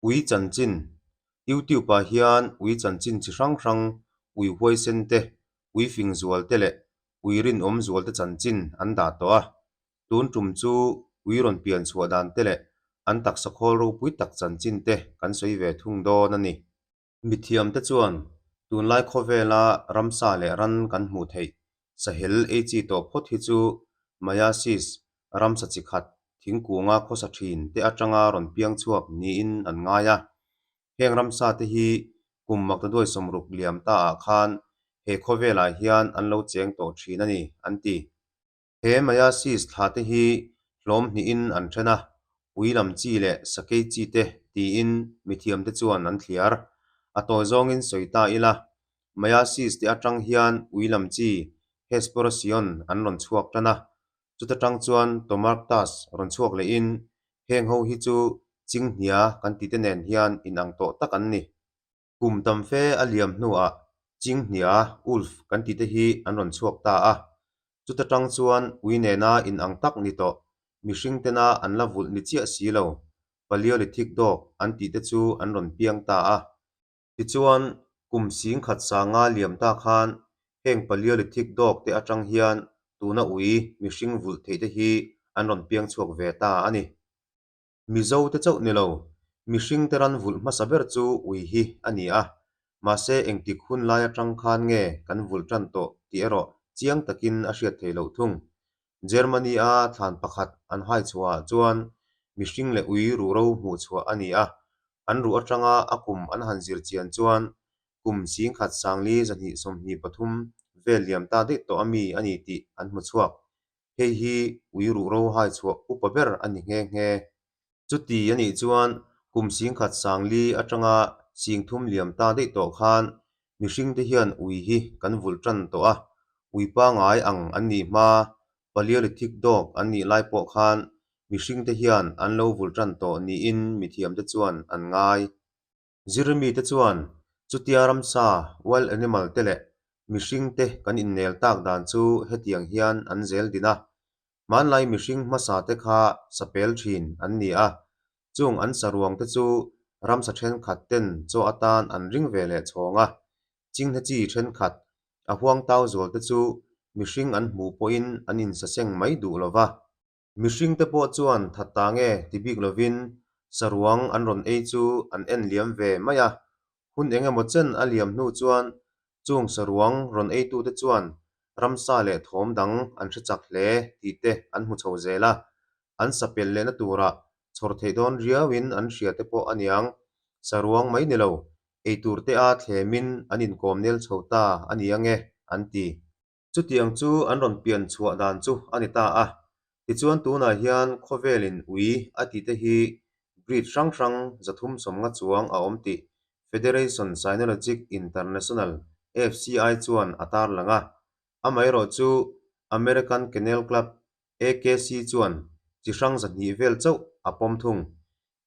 Ui chanchin, YouTube ah hian ui chanchin chi hrang hrang, ui huaisen te, ui fing zual te leh ui rinawm zual te chanchin an dah tawh a. Tun tum chu ui rawn pian chhuah dan te leh an taksa khawl ropui tak chanchin te kan sawi ve thung dawn a ni. Mithiamte chuan tunlai khawvela ramsa leh ran kan hmuh theih sahel ei chi tawh phawt hi chu Miasis, ramsa chi khat, thingkunga khawsa thin te atanga rawn piang chhuak niin an ngai a. Heng ramsa te hi kum maktaduai sawmruk liam ta ah khan he khawvelah hian an lo cheng tawh thin a ni, an ti. He Miasis thla te hi hlawm hnihin an then a, ui lam chi leh sakei chi te tiin mithiamte chuan an thliar. A tawi zawngin sawi ta ila, Miasis te atang hian ui lam chi Hesperocyon an rawn chhuak tan a, chuta tang chuan Tomarctus rawn chhuak lehin heng ho hi chu Chinghnia kan tite nen hian inang tawh tak an ni. Kum tam fe a liam hnuah Chinghnia, Ulf, kan tite hi an rawn chhuak ta a. Chuta tang chuan ui nena inang tak ni tawh, mihring tena an la vulh ni chiah si lo, Paleolithic dog an tihte chu an rawn piang ta a. Tichuan, kum sing khat sanga liam ta khan heng Paleolithic dog te atang hian tuna ui mihring vulh theihte hi an rawn piang chhuak ve ta a ni. Mizo te chauh ni lo, mihring te ran vulh hmasa ber chu ui hi a ni a, mahse engtik hun lai atang khan nge kan vulh tan tawh tih erawh chiang takin a hriat theih loh thung. Germany-a thlan pakhat an hai chhuahah chuan mihring leh ui ruhro hmuh chhuah a ni a, an ruh atanga a kum an han zir chian chuan kum singkhat sangli 223 vel liam ta daih tawh ami a ni tih an hmu chhuak. Hei hi ui ruhro hai chhuah upa ber a ni nghe nghe. Chuti a nih chuan kum singkhat sangli atanga singthum liam ta daih tawh khan mihringte hian ui hi kan vulh tan tawh a, ui pangai ang an nih hma, Paleolithic dog an nih lai pawh khan mihringte hian an lo vulh tan tawh niin mithiamte chuan an ngai. Zirmite chuan chutia ramsa, wild animal, te leh mihringte kan innel tak dan chu hetiang hian an zel din a. Hmanlai mihring hmasa te kha sapel thin an ni a, chung an saruang te chu ramsa thenkhat ten chaw atan an ring ve leh chhawng a. Chinghne chi thenkhat, a huangtau zual te chu mihring an hmuh pawhin an insaseng mai duh lo va. Mihringte pawh chuan that ta nge ti bik lovin saruang an rawn ei chu an en liam ve mai a. Hun eng emaw chen a liam hnu chuan chung saruang rawn eitute chuan ramsa leh thawm dang an hre chak hle tih te an hmu chho zel a. An sa pel lehna turah chhawr theih dawn riauin an hria te pawh a niang. Saruang mai ni lo, eitur te a thlemin an inkawm nel chho ta a ni ange, an ti. Chutiang chu an rawn pian chhuah dan chu a ni ta a. Tichuan tunah hian khawvelin ui a tihte hi breed hrang hrang 350 chuang a awm tih Federation Cynologic International, FCI, chuan a tarlang a. Amaherawh chu American Kennel Club, AKC, chuan chi hrang 200 vel chauh a pawm thung.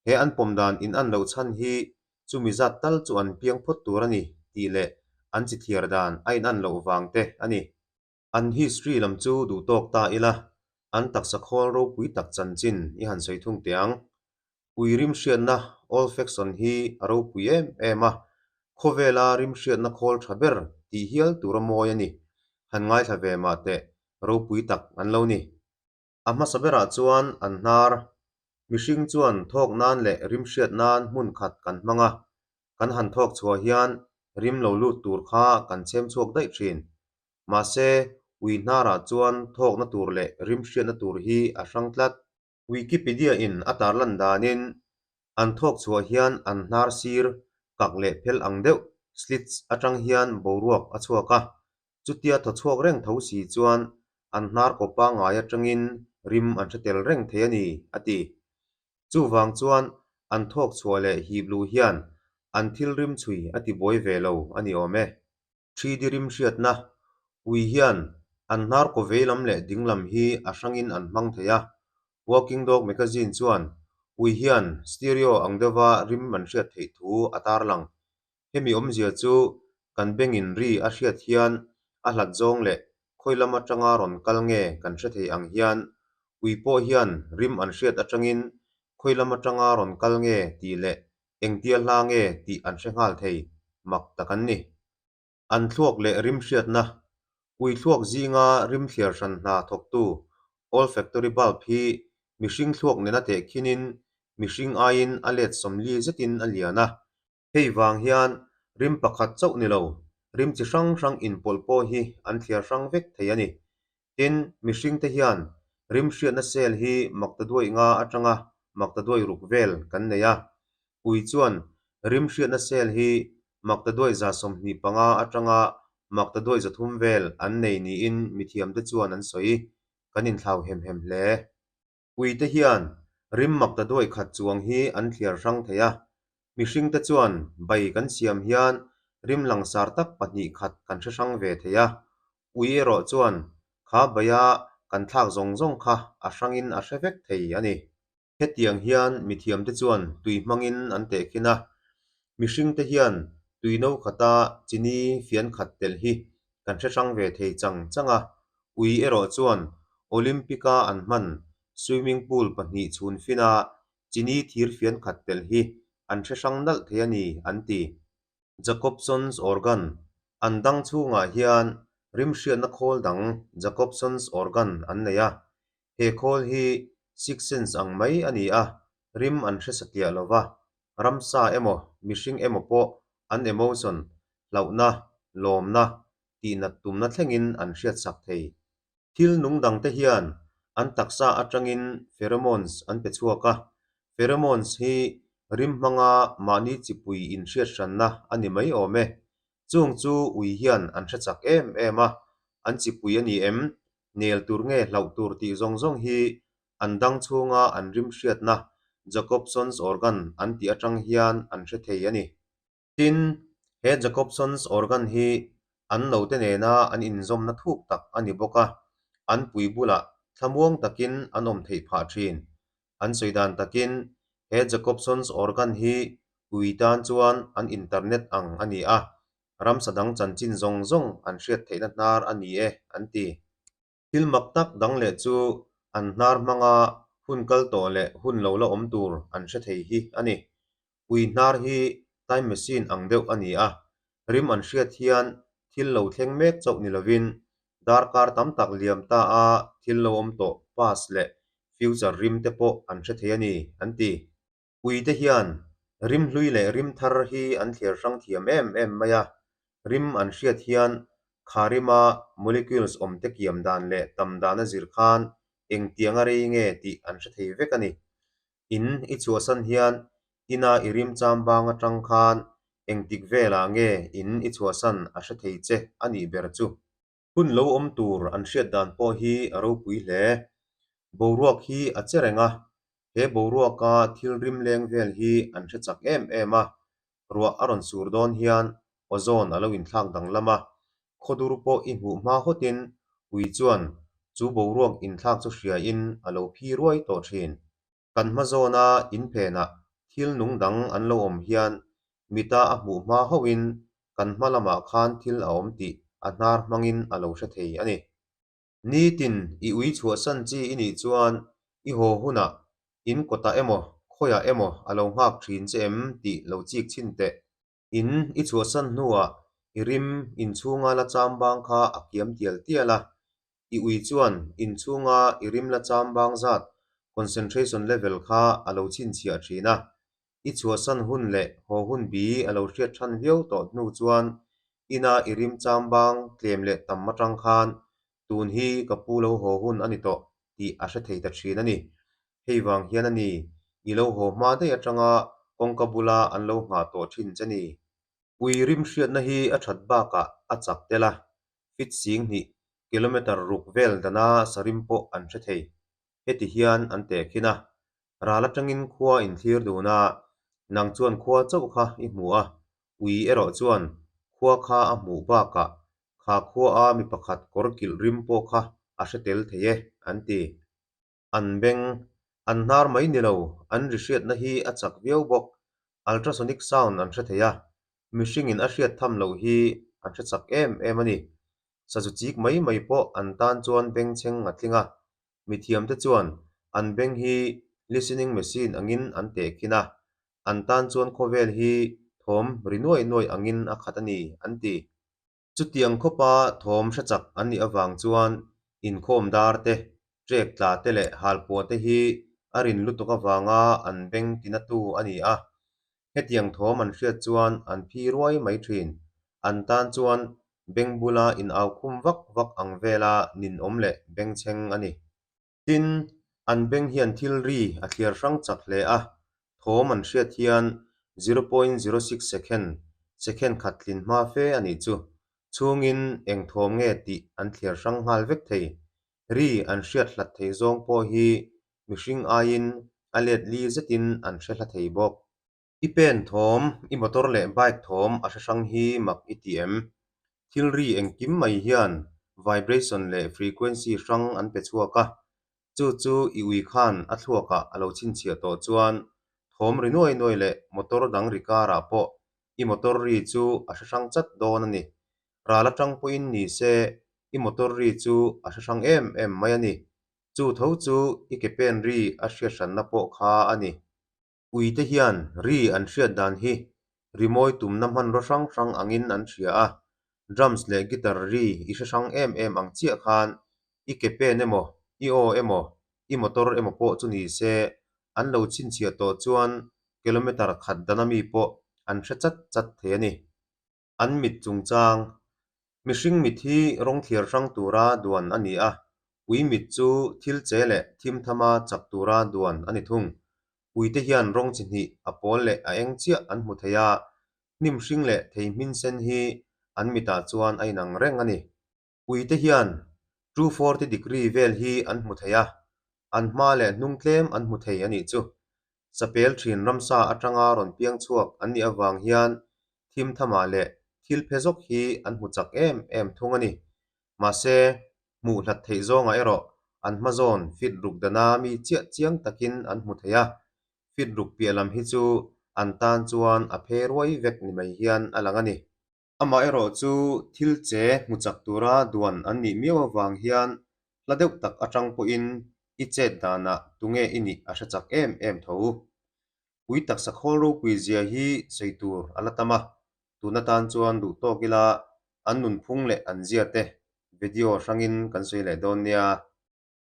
He an pawm dan in an loh chhan hi chumi zat tal chu an piang phawt tur a ni tih leh an chi thliar dan a in an loh vang te a ni. An history lam chu duh tawk ta ila, an taksa khawl ropui tak chanchin i han sawi thung teh ang. Ui rim hriatna olfaction hi a ropui em em a, khawvela rim hriatna khawl tha ber tih hial tura mawi a ni. Han ngaithla ve mah teh ropui tak an lo ni. A hmasa berah chuan an hnar. Mihring chuan thawk nan leh rim hriat nan hmun khat kan hmang a, kan han thawk chhuah hian rim lo lut tur kha kan chhem chhuak daih thin. Mahse, ui hnarah chuan thawkna tur leh rim hriatna tur hi a hrang tlat. Wikipedia in a tarlan danin, an thawk chhuah hian an hnar sir kak leh phel ang deuh, slits, atang hian boruak a chhuak a, Chutia thaw chhuak reng tho si chuan an hnar kaw pangngai atangin rim an hre tel reng thei a ni, a ti. Chuvang chuan an thawk chhuah leh hip luh hian an thil rim chhui a ti buai ve lo a ni awm e. Thidi rim hriatna, Ui hian an hnar kaw vei lam leh ding lam hi a hrangin an hmang thei a. Walking Dog Magazine chuan ui hian stereo ang deuha rim an hriat theih thu a tarlang. Hemi awmzia chu kan bengin ri a hriat hian a hlat zawng leh khawi lam atanga rawn kal nge kan hre thei ang hian ui pawh hian rim an hriat atangin khawi lam atanga rawn kal nge tih leh Engtia hla nge tih an hre nghal thei, mak tak an ni. An thluak leh rim hriatna, ui thluak zinga rim thliar hran hna thawktu olfactory bulb hi mihring thluak nena tehkhinin mihring aiin a let 40 zetin a lian a. Hei vang hian rim pakhat chauh ni lo, rim chi hrang hrang inpawlh pawh hi an thliar hrang vek thei a ni. Tin, mihringte hian rim hriatna cell hi maktaduai nga atanga maktaduai ruk vel kan nei a. Ui chuan rim hriatna cell hi maktaduai 25 atanga maktaduai 300 vel an nei niin mithiamte chuan an sawi. Kan inthlau hem hem hle. Uite hian rim maktaduai khat chuang hi an thliar hrang thei a. Mihringte chuan bai kan siam hian rim langsar tak pahnih khat kan hre hrang ve thei a. Ui erawh chuan kha baia kan thlak zawng zawng kha a hrangin a hre vek thei a ni. Hetiang hian mithiamte chuan tui hmangin an tehkhin a. Mihringte hian tui no khata chini fian khat telh hi kan hre hrang ve thei chang chang a. Ui erawh chuan Olympic-a an hman swimming pool pahnih chhun fina chini thir fian khat telh hi an hre hrang nalh thei a ni, an ti. Jacobson's organ, An dang chhungah hian rimhriatna khawl dang Jacobson's organ an nei a. He khawl hi sixth sense ang mai a ni a, rim an hre satliah lo va, ramsa emaw mihring emaw pawh an emotion, hlauhna, lawmna, tihnat tumna thlengin an hriatsak thei. Thil nung dangte hian an taksa atangin pheromones an pe chhuak a, pheromones hi rim hmanga mahni chipui inhriat hranna a ni mai awm e. Chung chu ui hian an hre chak em em a, an chipui a ni em, nel tur nge hlauh tur tih zawng zawng hi an dang chhunga an rim hriatna Jacobson's organ an tih atang hian an hre thei a ni. Tin, he Jacobson's organ hi an note nena an inzawmna thuk tak a ni bawk a, an pui bulah thlamuang takin an awm theih phah thin. An sawi dan takin he Jacobson's organ hi ui tan chuan an internet ang a ni a, ramsa dang chanchin zawng zawng an hriat theihna hnar a ni e, an ti. Thil mak tak dang leh chu an hnar hmanga hun kal tawh leh hun lo la awm tur an hre thei hi a ni. Ui hnar hi time machine ang deuh a ni a, rim an hriat hian thil lo thleng mek chauh ni lovin darkar tam tak liam ta a thil lo awm tawh past leh future rim te pawh an hre thei a ni, an ti. Uite hian rim hlui leh rim thar hi an thliar hrang thiam em em mai a, rim an hriat hian kha rima molecules awmte kiam dan leh tam dan a zir khan engtiang a rei nge tih an hre thei vek a ni. In i chhuahsan hian ina i rim chambang atang khan engtik velah nge in i chhuahsan a hre thei che a nih ber chu. Hun lo awm tur an hriat dan pawh hi a ropui hle. Boruak hi a che reng a, he boruaka thil rim leng vel hi an hre chak em em a. Ruah a rawn sur dawn hian ozone a lo inthlak danglam a, khawdur pawh i hmuh hma hawtin ui chuan chu boruak inthlak chu hriain a lo phi ruai tawh thin. Kan hma zawna in phenah thil nung dang an lo awm hian mita a hmuh hma hauhin kan hma lamah khan thil a awm tih a hnar hmangin a lo hre thei a ni. Nitin i ui chhuahsan chi i nih chuan i haw hunah in kawtah emaw khawiah emaw a lo nghak thin che em tih lo chik chhin teh. In i chhuahsan hnuah i rim inchhunga la chambang kha a kiam tial tial a, i ui chuan inchhunga i rim la chambang zat concentration level kha a lo chhinchhiah thin a. I chhuahsan hun leh haw hun bi a lo hriat than viau tawh hnu chuan ina i rim chambang tlem leh tam atang khan tun hi ka pu lo haw hun a ni tawh tih a hre thei ta thin a ni. Hei vang hian a ni, i lo haw hma daih atanga kawngka bula an lo nghah tawh thin che ni. Ui rim hriatna hi a that bakah a chak tel a, fit 2000, kilometre ruk vel dana sarim pawh an hre thei. Heti hian an tehkhin a, ral atangin khua inthlir dun a, nang chuan khua chauh kha i hmu a, ui erawh chuan khua kha a hmuh bakah kha khua a mi pakhat kawr kilh rim pawh kha a hre tel thei e, an ti. An beng, an hnar mai ni lo, an ri hriatna hi a chak viau bawk. Ultrasonic sound an hre thei a, mihringin a hriat tham loh hi an hre chak em em a ni. Sazu chik mai mai pawh an tan chuan bengchheng a tling a, mithiamte chuan an beng hi listening machine angin an tehkhin a. An tan chuan khawvel hi thawm ri nuai nuai angin a khat a ni, an ti. Chutiang khawpa thawm hre chak an nih avang chuan inkhawm dar te, trek tla te leh halpuah te hi a rin lutuk avanga an beng tinatu a ni a. Hetiang thawm an hriat chuan an phi ruai mai thin. An tan chuan beng bula inau khum vak vak ang vela ninawm leh bengchheng a ni. Tin, an beng hian thil ri a thliar hrang chak hle a, thawm an hriat hian 0.06 second, second khat tlin hma fe a nih chu, chhungin eng thawm nge tih an thliar hrang nghal vek thei. Ri an hriat hlat thei zawng pawh hi mihring aiin a let li zetin an hre hla thei bawk. I pen thawm, i motor leh bike thawm a hre hrang hi mak i ti em? Thil ri engkim mai hian vibration leh frequency hrang an pe chhuak a, chu chu i ui khan a thluakah a lo chhinchhiah tawh chuan thawm ri nuai nuai leh motor dang ri karah pawh i motor ri chu a hre hrang chat dawn a ni. Ral atang pawhin ni se i motor ri chu a hre hrang em em mai a ni. Chu tho chu i ke pen ri a hriat hranna pawh kha a ni. Uite hian ri an hriat dan hi rimawi tumna hmanraw hrang hrang angin an hria a, drums leh guitar ri i hre hrang em em ang chiah khan i ke pen emaw, i aw emaw, i motor emaw pawh chu ni se an lo chhinchhiah tawh chuan kilometer khat dana mi pawh an hre chat chat thei a ni. An mit chungchang, Mihring mit hi rawng thliar hrang tura duan a ni a, ui mit chu thil che leh thim thama chak tura duan a ni thung. Uite hian rawng chi hnih a pawl leh a eng chiah an hmu thei a, hnim hring leh thei hmin sen hi an mitah chuan a inang reng a ni. Uite hian 240 degree vel hi an hmu thei a, an hma leh hnung tlem an hmu thei a nih chu. Sapel thin ramsa atanga rawn piang chhuak an nih avang hian thim thamah leh thil phe zawk hi an hmu chak em em thung a ni. Mahse, hmuh hlat theih zawngah erawh an hma zawn fit ruk dana mi chiah chiang takin an hmu thei a, fit ruk piah lam hi chu an tan chuan a phe ruai vek ni mai hian a lang a ni. Amaherawh chu thil che hmu chak tura duan an nih miau avang hian hla deuh tak atang pawhin i chet danah tunge i nih a hre chak em em tho. Ui taksa khawl ropui zia hi sawi tur a la tam a, tun atan chuan duh tawk ila an nunphung leh an zia te video hrangin kan sawi leh dawn nia.